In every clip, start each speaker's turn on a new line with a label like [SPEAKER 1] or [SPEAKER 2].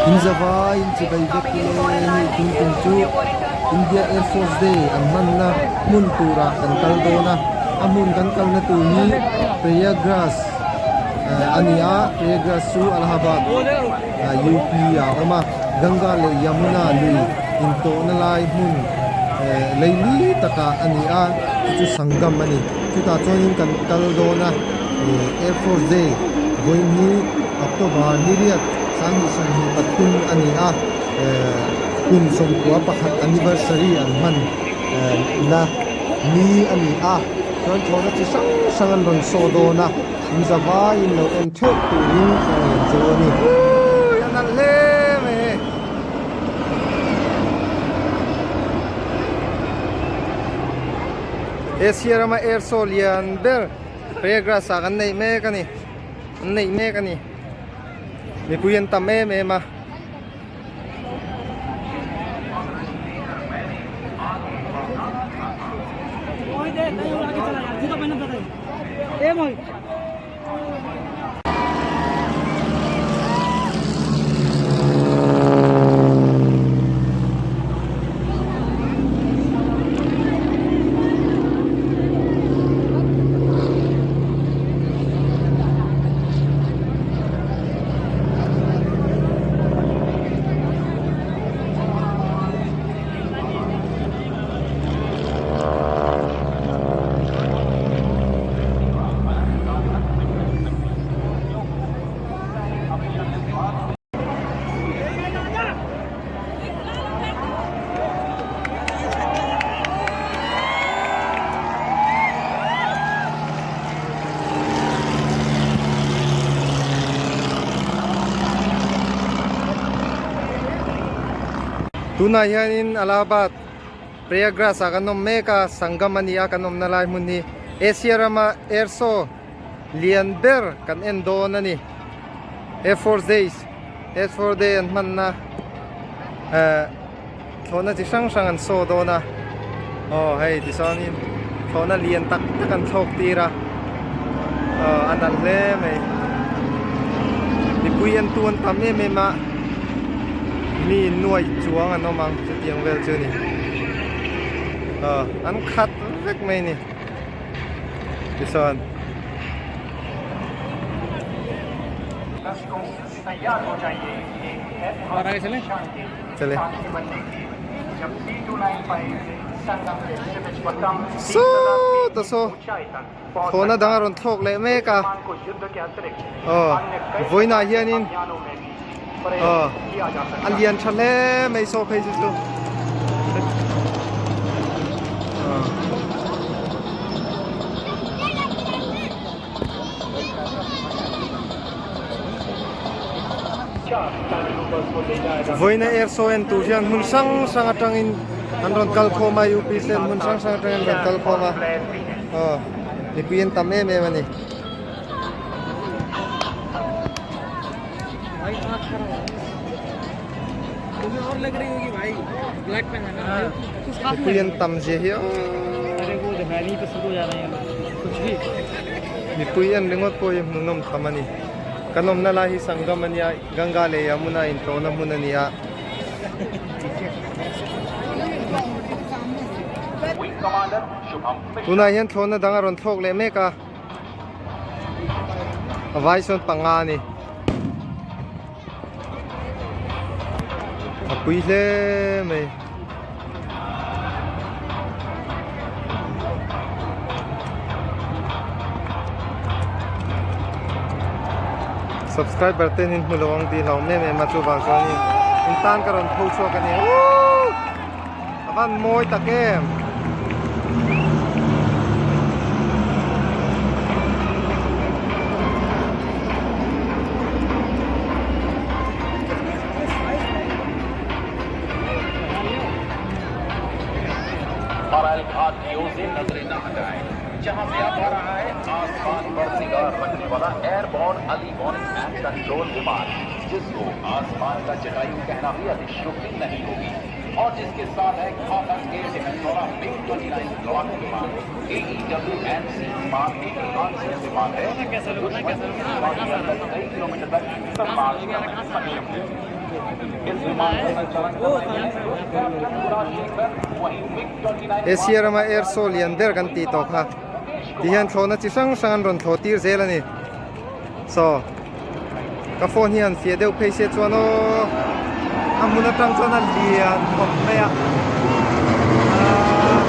[SPEAKER 1] In zavai in chibai vek le hei tum tum chu India Air Force Day an hmanna hmun turah kan kal dawn a, a hmun kan kalna tur hi Prayagraj a ni a, Prayagraj chu Allahabad UP ah a awm a, Ganga leh Yamuna lui intawhna lai hmun leili takah a ni a, chu chu Sangam a ni. Chutah chuanin kan kal dawn a, Air Force Day vawiin hi October ni riat 2023 a ni a, kum 11 anniversary an hman na ni a ni a, chuan thlawhna chi hrang hrang an rawn saw dawn a, in zavaiin lo en theuh turin ka ngen chu a ni. A nalh hle mai hei. Asia rama air show lian ber Prayagraj ah kan neih mek a ni an neih mek a ni mipui an tam em em a. Tunah hianin Allahabad Prayagraj ah kan awm mek a, Sangam a ni a kan awmna lai hmun hi Asia rama air show lian ber kan en dawn a ni. Air Force Days Air Force Day an hmanna eh thlawhna chi hrang hrang an saw dawn a aw hei tichuanin thlawhna lian tak tak an thlawk tir a aw a nalh hle mai mipui en tu an tam em em a mi nuaih chuang an awm ang chutiang vel chu a ni aw an khat vek mai a ni tichuan. Chale. Sawta saw thlawhna dang a rawn thlawk leh mek a aw vawiinah hianin aw a lian tha hle mai saw phei chu chu aw. Vawiina air show en tur hian hmun hrang hrang atangin an rawn kal khawm a UP ten hmun hrang hrang atangin an rawn kal khawm a aw mipui an tam em em a ni. Mipui an tam zia hi aww. Mipui en ringawt pawh hi hmuhnawm tham a ni. Kan awmna lai hi Sangam a nia, Ganga leh Yamuna intawhna hmun a ni a. Tunah hian thlawhna dang a rawn thlawk leh mek a, a vai sawn panga a ni. A pui hle mai. Subscriber ten in hmu lo ang tih hlauh em em a chuvang chuanin in tan ka rawn tho chhuak a ni Woo! A van mawi tak em! Asia rama air show lian ber kan tih tawh kha ti hian thlawhna chi hrang hrang an rawn thlawh tir zel a ni saw ka phone hi han fiah deuh phei se chuan aw a hmun atang chuan a lian khawp mai a aaa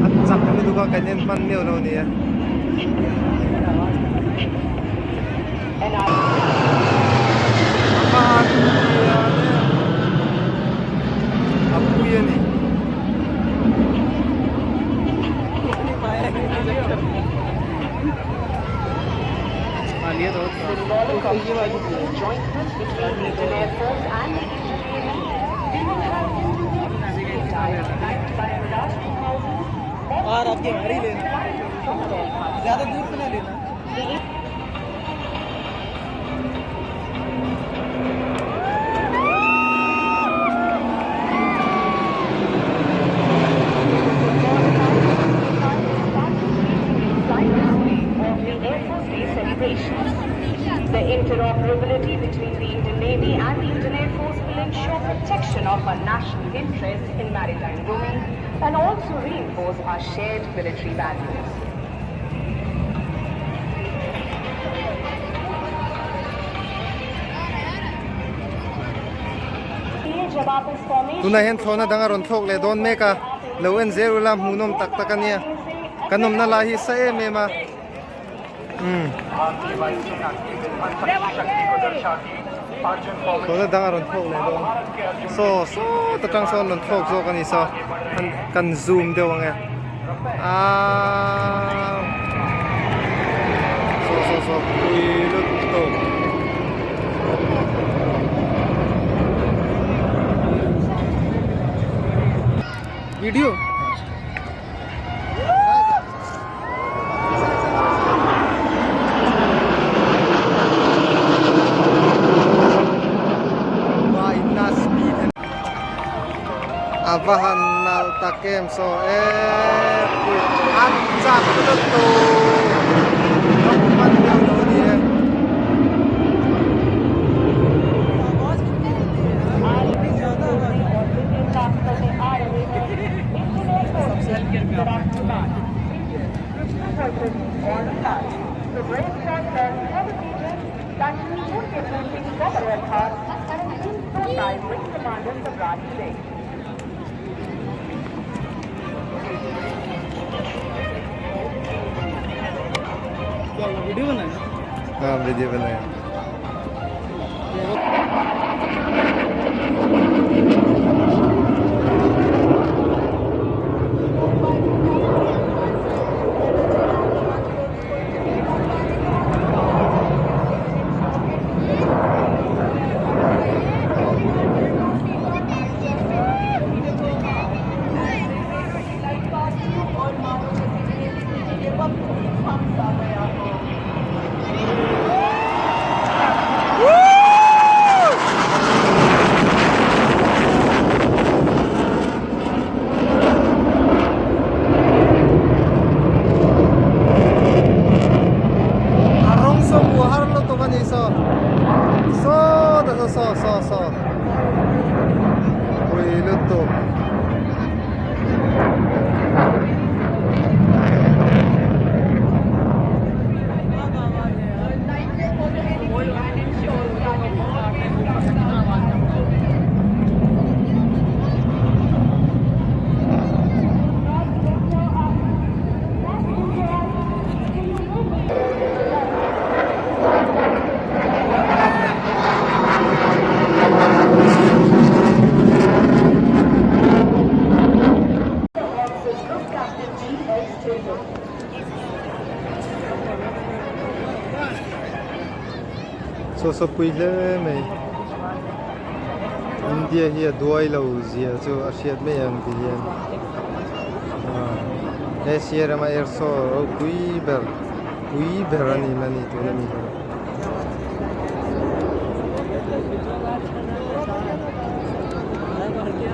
[SPEAKER 1] a chak lutuk a kan en hman meuh lo a ni e. A pui a ni.
[SPEAKER 2] The interoperability between the Indian Navy and the Indian Air Force will ensure protection of our national interests in maritime domain and also reinforce our shared military values.
[SPEAKER 1] Tunah hian thlawhna dang a rawn thlawk leh dawn mek a, lo en zel ula hmuhnawm tak tak a nia, kan awmna lai hi sa em em a, umm thlawhna dang a rawn thlawk leh dawn, saw sawt atang sawn rawn thlawk zawk a ni saw, kan zoom deuh ang e. Aaa saw saw saw pui lutuk.
[SPEAKER 3] Video
[SPEAKER 1] A va han nalh tak em saw e pui a chak lutuk ka hmu hman deuh lo a ni e. Ha video banaya. A rawng saw hmuh a har lutuk a ni saw saw ta saw saw saw pui lutuk. Saw saw pui hle mai India hi a duai lo zia chu a hriat mai ang ti hian Asia rama air show ropui ber pui ber a ni mai a ni tuna mi hi.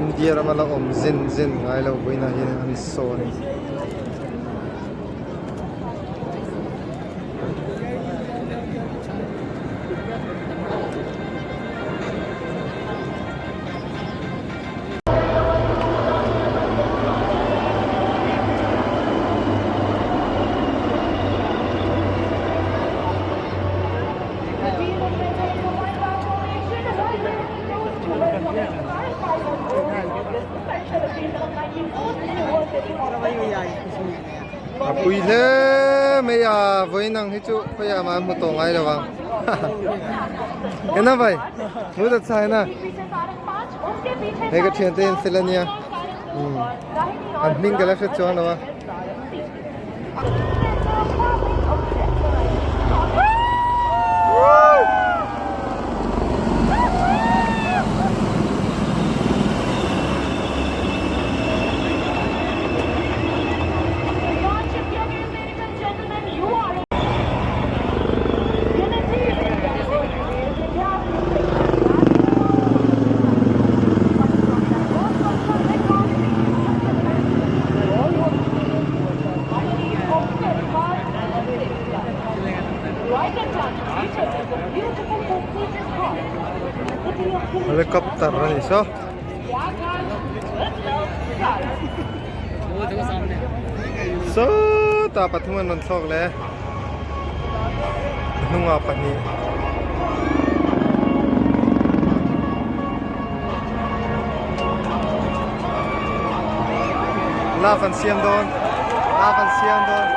[SPEAKER 1] India rama la awm zen zen ngai lo vawiinah hian an saw a ni. A pui hle mai a vawiin ang hi chu khawiah mah an hmu tawh ngai lo ang ena vai hmu ta chai na hei ka thiante in fel ania an hming ka la hre chuang lo a. Helicopter a ni saw. Sawtah pathum an rawn thlawk leh a hnungah pahnih. Love an siam dawn love an siam dawn.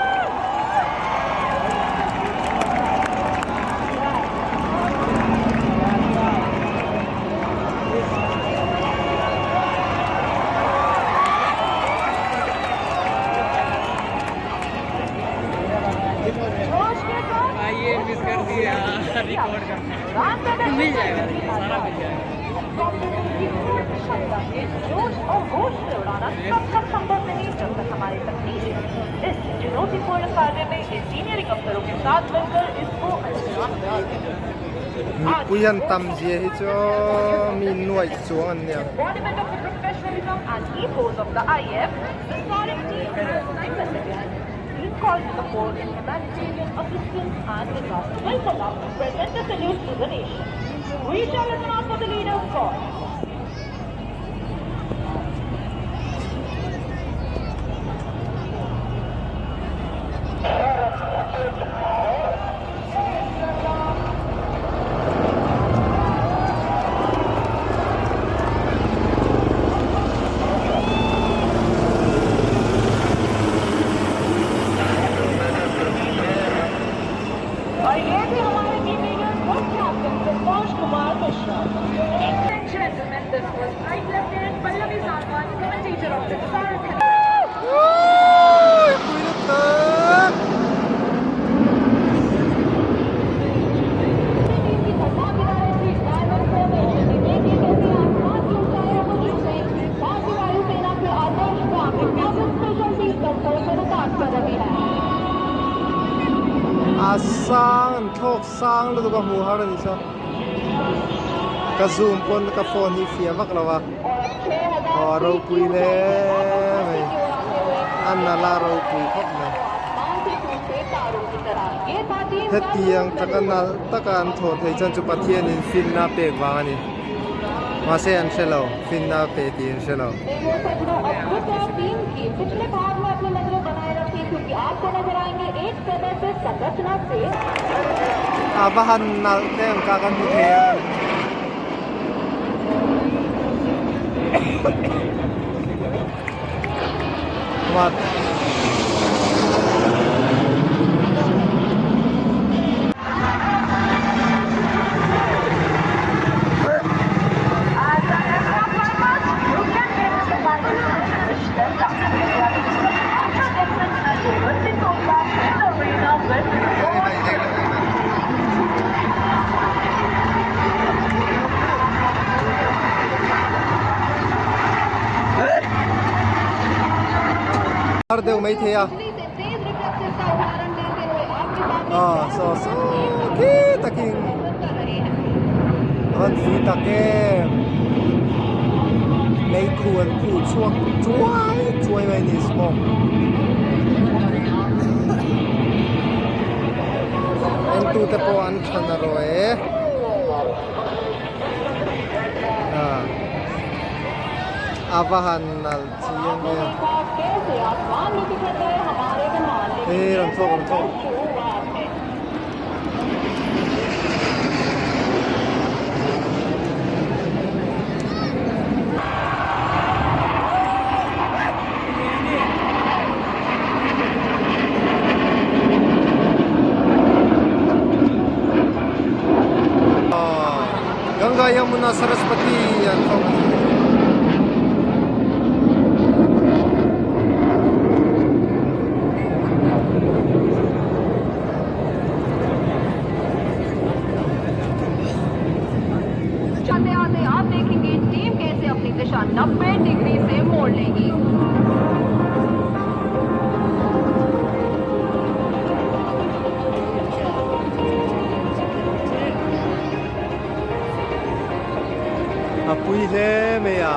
[SPEAKER 1] Mipui an tam zia hi chu mi nuaih chuang an nia. A sang an thlawk sang lutuk a hmuh har a ni saw ka zoom pawn ka phone hi fiah vak lo a aw a ropui hle mai a nalh a ropui khawp mai hetiang taka nalh taka an thawh theih chuan chu Pathianin finna a pek vang a ni mahse an hre lo finna a pe tih an hre lo. A va han nalh te ang kha kan hmu thei a. What? Har deuh mai thei a aw saw saw khi takin a van pui tak em meikhu an khuh chhuak chuai chuai mai a ni smoke entute pawh an tha na rawh e a va han nalh chiang em hei rawn chhuak rawn chhuak.
[SPEAKER 2] दिशा 90 डिग्री से मोड़ लेगी।
[SPEAKER 1] A pui hle mai a,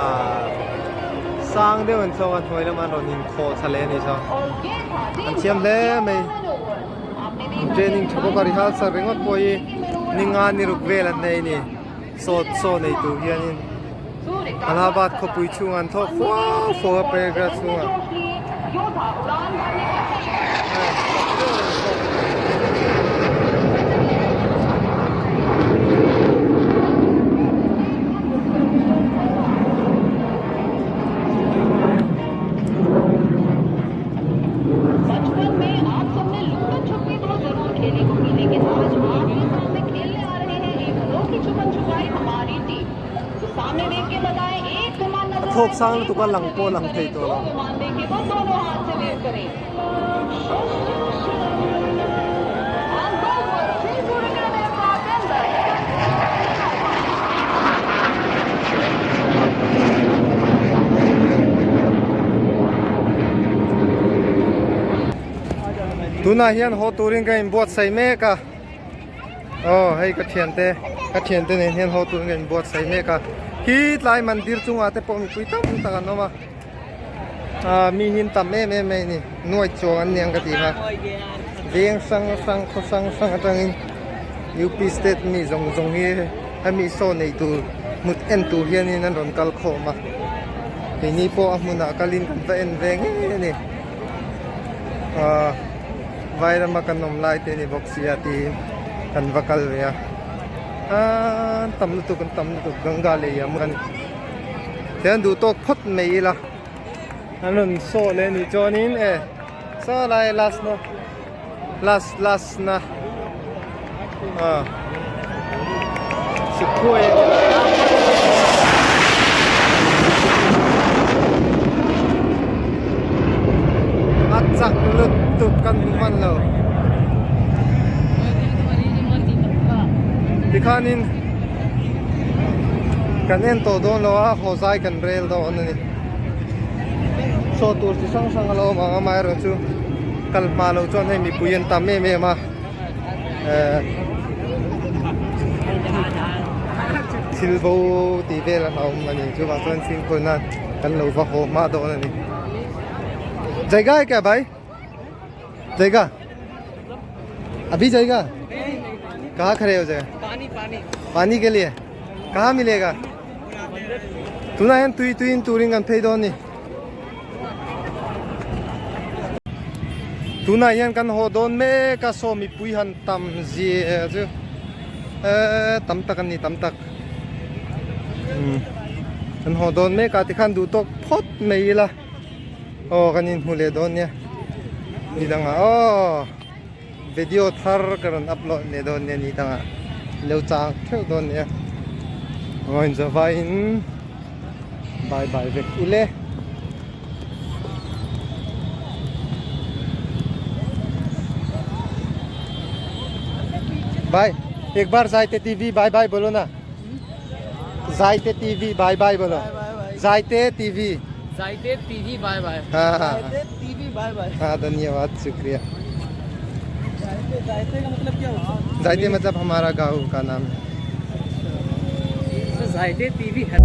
[SPEAKER 1] sang deuh an thlawk a hnuai lamah an rawn inkhawh thla leh a ni saw. An thiam hle mai. Training tha bawk a rehearsal ringawt pawh hi ni nga ni ruk vel an nei a ni. Saw saw nei tur hianin Allahabad khawpui chhungah an thawk fuau fuau a Prayagraj chhungah. A thawk sang lutuk a lang pawh lang thei tawh lo. Tunah hian haw turin ka inbuatsaih mek a aw hei ka thiante ka thiante nen hian haw turin ka inbuatsaih mek a khi tlai mandir chungah te pawh mipui tam tak an awm a ah mi hi an tam em em mai a ni nuai chuang an niang ka ti kha veng hrang hrang khaw hrang hrang atangin U_P state mi zawng zawng hi hemi saw nei tur hmut en tur hianin an rawn kal khawm a keini pawh a hmunah kalin kan va en ve ngei a ni ah vai rama kan awm lai te a ni bawk sia tiin kan va kal ve a ah an tam lutuk an tam lutuk ganga lei a a ni tihian duh tawk phawt mai ila an rawn saw leh anih chuanin e saw lai last na last last na ah sikhuai a chak lutuk kan hmu hman lo tikhanin Kan en tawh dawn lo a, haw zai kan rel dawn a ni. Saw tur chi hrang hrang a lo awm ang a, amaherawhchu kal hma loh chuan hei mipui an tam em em a, eh thil bo tih vel an awm a ni. Chuvang chuan fimkhur nan kan lo va haw hma dawn a ni. Jaiga hai kya bhai? Jaiga? Abhi jaiga? Kaha khare ho jaiga?
[SPEAKER 3] Pani pani.
[SPEAKER 1] Pani ke liye? Kaha milega? Tunah hian tui tui in turin kan phei dawn ni. Tunah hian kan haw dawn mek a saw mipui han tam zia chu eh tam tak an ni tam tak. Kan haw dawn mek a tikhan duh tawk phawt mai ila. Aw kan inhmu leh dawn nia ni dangah aw video thar ka rawn upload leh dawn nia ni dangah lo chang theuh dawn nia aw inzawvaiin bye bye vek ule. Bye ek bar Zaite TV bye bye bolo na Zaite TV bye bye bolo Zaite TV
[SPEAKER 3] Zaite TV bye bye
[SPEAKER 1] हाँ हाँ
[SPEAKER 3] Zaite TV bye bye
[SPEAKER 1] हाँ धन्यवाद शुक्रिया
[SPEAKER 3] जायते जायते का मतलब क्या होता है
[SPEAKER 1] जायते मतलब हमारा गांव का नाम है
[SPEAKER 3] जायते टीवी है।